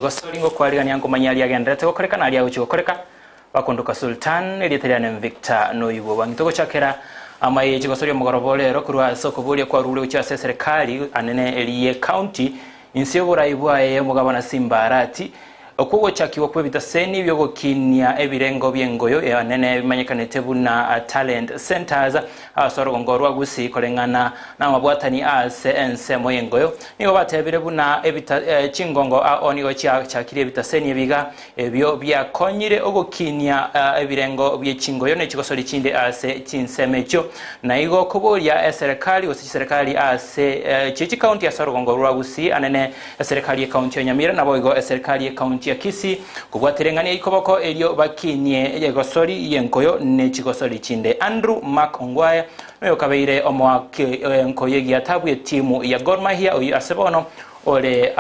Gose oringe okwarigania nkomanya aria agendererete gokoreka na aria agochia gokoreka, bakondoka Sultan, erieta riane Victor Noigwe Obang'ito gochakera amaye chigosoria omogoroba o rero korwa ase okoboria kwarure gochia ase eserekari anene eri ye county inse y'oborai bwaye omogabana Simba Arati okwo ogochakigwa kw'ebitaseni biogokinia ebirengo bi'engoyo anene bimanyekanete buna Talent Centers Ase orogongo rwa Gusii koreng'ana namabwatani aase ensemo y'engoyo, nigo batebire buna ebita chingongo ao nigo chiachakirie ebitaseni ebiga, ebio biakonyire ogokinia ebirengo bie chingoyo ne chigosori chinde ase chinsemo echio. Na igo koboria eserekari gose chiserekari ase chie chikaunti ase orogongo rwa Gusii anene Eserekari y'Ekaunti ya Nyamira naboigo eserekari y'Ekaunti ya Kisii kobwatera eng'ana ya ikoboko erio bakinie egosori y'enkoyo ne chigosori chinde. Andrew Mark Ongwae noyo okabeire omoaki enkoyo egiata bw'etimu ya Gor Mahia oyio ase bono ore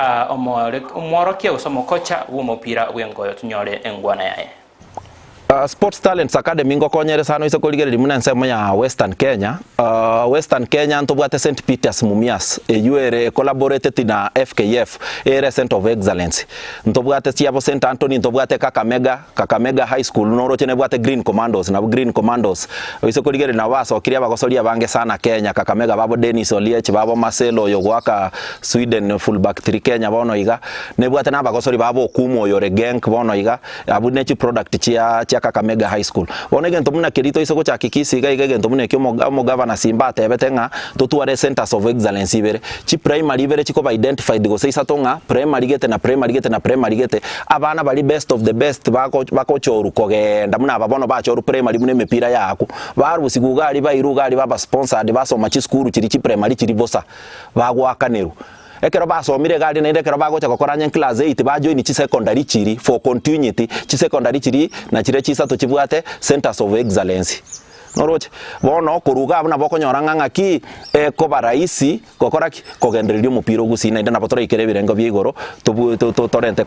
omworokia gose omokocha bw'omopira bw'enkoyo tonyore engwana yaye. Sports Talents Academy ngokonyere sana oise korigereria buna ensemo ya Western Kenya. Western Kenya ntobwate St Peters Mumias eywo ere collaborated na FKF ere Centre of Excellence. Ntobwate chiabo St Anthony, ntobwate Kakamega, Kakamega High School noroche nebwate Green Commandos nabwo Green Commandos oise korigereria nabo basokirie abagosoria abange sana Kenya, Kakamega babo Dennis Oliech, babo Marcelo oyo ogoaka Sweden full back three Kenya bono iga, nebwate na abagosori babo Okumu oyo ore Genk bono iga. Abwo ne chiproduct chia chia Kakamega High School. Bono egento buna keria toise gochaka Kisii iga iga egento buna ekio omo omogavana Simba atebete ng'a totware centers of excellence ibere. Chiprimary ibere chikoba identified gose isato ng'a primary gete na primary gete na primary gete, abana baria best of the best bako bakochorwa kogenda buna aba bono bachorwa primary buna emepira yaakwa, barusigwa iga aria bairwe iga aria baba sponsored basoma chisukuru chiria chiprimary chiria bosa, bagoakanerwa. Ekero basomire iga aria naende ekero bagocha gokora onye class eight ba join chisecondary chiria for continuity, chisecondary chiria na chiria chisato chibwate centers of excellence. Noroche? Bono korwa iga abwo nabo okonyora ng'a ng'aki ekoba rahisi gokora ki? Kogendereria omopira o gusii naende nabo toraikere ebirengo bia igoro tobue torente.